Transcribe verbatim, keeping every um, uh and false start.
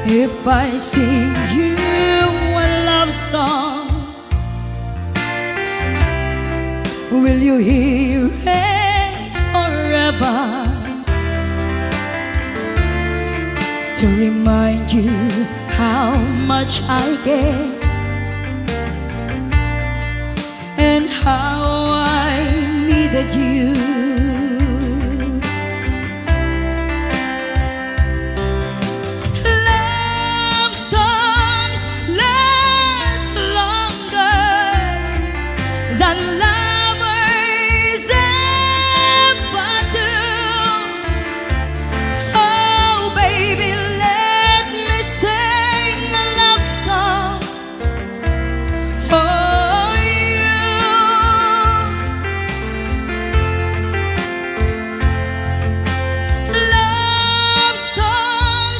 If I sing you a love song, will you hear it forever? To remind you how much I care and how I needed you.